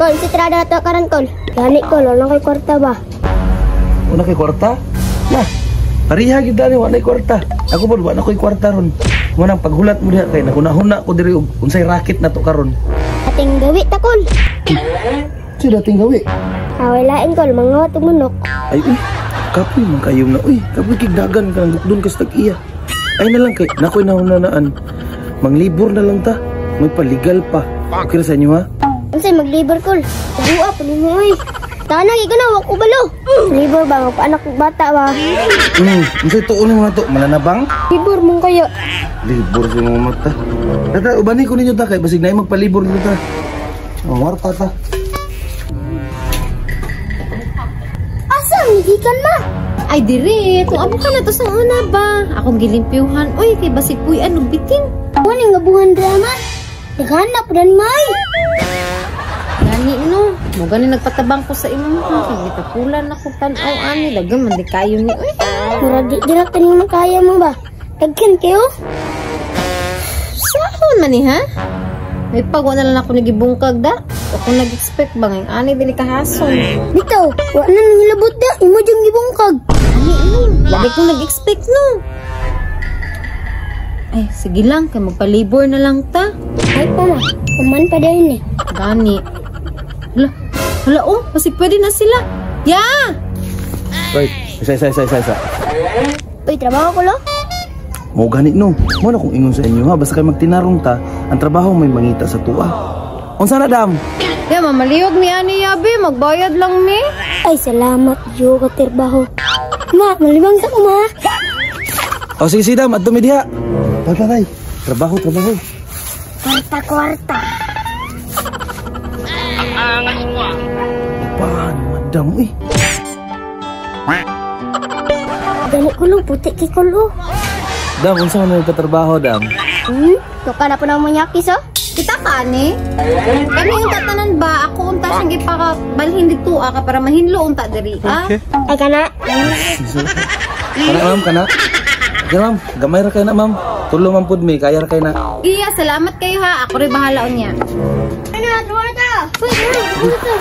Kol, si tirada na to karon, Kol. Gani, Kol, wala kay kwarta ba? Una kay kwarta? Na. Pareha gyud ani, wala kwarta. Ako pod wala koy kwarta ron. Mo nang paghulat mo diha kay naguna-huna ko diri og unsay racket na to karon. Ating gawi ta, Kol. Si dating gawi. Away lain, Kol, mangawat og manok. Ay uy, kapoy man kayo na uy, kapoy kigdagan ka nang dukdon kas tag-iya. Ay na lang kay nakoy nahunanaan. Manglibor na lang ta. May paligal pa. Okay ra sa inyo ha? Unsay maglibor, Kol? Taruha pa nimo oy. Tana kay kana wa ko balo. Libor ba magpaanak og bata ba? Unsay tuon nimo na to? Malanabang? Libor mong kayo. Libor sa mga mata. Tata, ubani ko ninyo ta kay basig naay magpalibor nito ta. Oh, warta ta. Asa gikan ma? Ay dire, kung amo ka na to sa una ba? Akong gilimpyuhan. Uy, kay basig puy-an og biting. Wala nga buhan drama. Naghanap dan may. Gani no, mo gani nagpatabang ko sa imong ha, kay gitapulan ako tan-aw ani, daghan man di kayo ni. Uy, Murag di dira kaning makaya mo ba? Daghan kayo. Sahon man ni ha? May pagwa na lang ako nagibungkag da. Ako nag-expect ba ngayong ani dili kahason. Bitaw, wa na nang hilabot da, imo jung gibungkag. Ani no, wala ko nag-expect no. Ay, sige lang, kay magpalibor na lang ta. Ay pa ma, kuman pa dayon eh. Gani. Hala, hala oh, basig pwede na sila. Ya! Right, isa isa isa isa isa. Uy, trabaho ko lo. Mo gani no. Mo na kung ingon sa inyo ha, basta kay magtinarong ta, ang trabaho may mangita sa tuwa. Unsa na dam? Ya, mamaliyog ni ani yabi, magbayad lang mi. Ay, salamat yo ka trabaho. Ma, malibang sa ko ma. O sige sige dam, adto mi diha. Tay tay tay. Trabaho, trabaho. Kwarta, kwarta. Paano madam eh? Gani ko lo, puti kay ko lo. Dam, unsa man nagpatrabaho dam? Tuka na po ng munyakis oh. Kita ka ani? Kami unta tanan ba? Ako unta siyang gipakabalhin dito ah, ka para mahinlo unta diri ah. Ay kana. Kana ma'am, kana. Okay ma'am, gamay ra kayo na ma'am. Tulo man pud mi, kaya ra kayo na. Iya, salamat kayo ha. Ako rin bahala unya. Ano na, trabaho ta. Uy, ano to?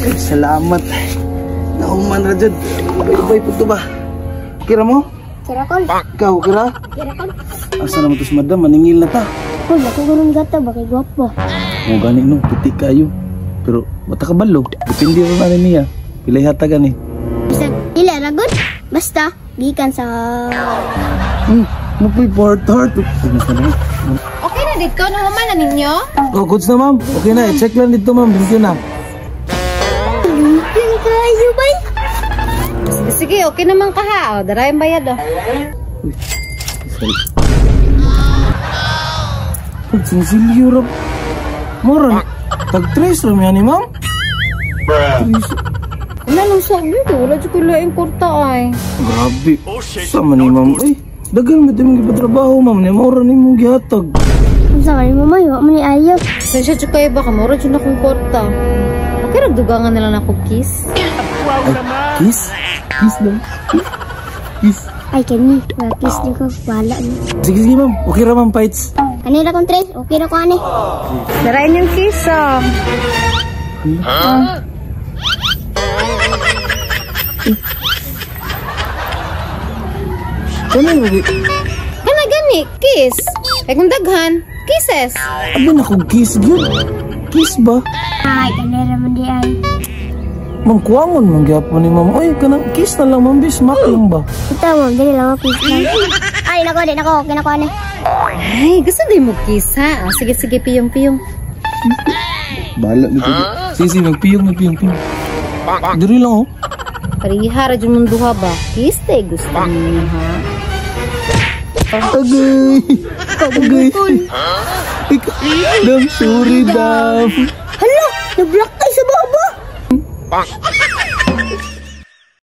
Ay, salamat. Nauman ra jud. Ubay-ubay pud to ba? Kira mo? Kira kol. Ikaw, kira? Kira kol. Asa naman to si madam, maningil na ta. Kol, ako ganun gata ba kay gwapo. Mo gani no, puti kayo. Pero bata ka balo, depende ra na niya. Pilay hatagan eh. Bisag dili ra gud. Basta gikan sa Mo po'y part heart. Okay na dito, nahuman na ninyo? Oh, goods na ma'am. Okay na, i-check lang dito ma'am. Thank you na. Limpyo kayo bay. Sige, sige, okay naman ka ha. O, dara yung bayad oh. Uy, sorry. Pag sinsilyo ra. Mura, tag-tres ra ni ma'am. Wala nang sabi ko, wala dyan ko laing kurta ay. Grabe. Sama ni ma'am. Ay, dagan mo din gipatrabaho ma'am. Ni mura ni mong gihatag. Unsa man mo may, wa man ni ayo. Pasensya dyan kayo ba, kamura dyan akong kurta. Okay, nagdugangan na lang ako kiss. Ay, kiss? Kiss lang. Kiss. Ay kani, wa kiss ni ko wala ni. Sige, sige ma'am. Okay ra ma'am, fights. Kanila kong tres, okay ra ko ani. Darain yung kiss oh. Huh? Ano lagi? Kana gani, kiss. Ay kung daghan, kisses. Abi na kong kiss gyud. Kiss ba? Ay, kanila man di ay. Ma'am, kuwangon man gyapon ni ma'am. Oy, kanang kiss na lang ma'am, bismak lang ba? Ito ma'am, dili lang ako kiss lang. Ay, nako, di nako, okay na ko ani. Ay, gusto din mo kiss ha? Ah, sige, sige, piyong, piyong. Bahala nito. Sige, sige, magpiyong, magpiyong, piyong. Diri lang oh. Pariha ra jud mong duha ba? Kiss te gusto ninyo ha? Agay! Agay! Dam, sorry dam. Hala, na-block ay sa baba.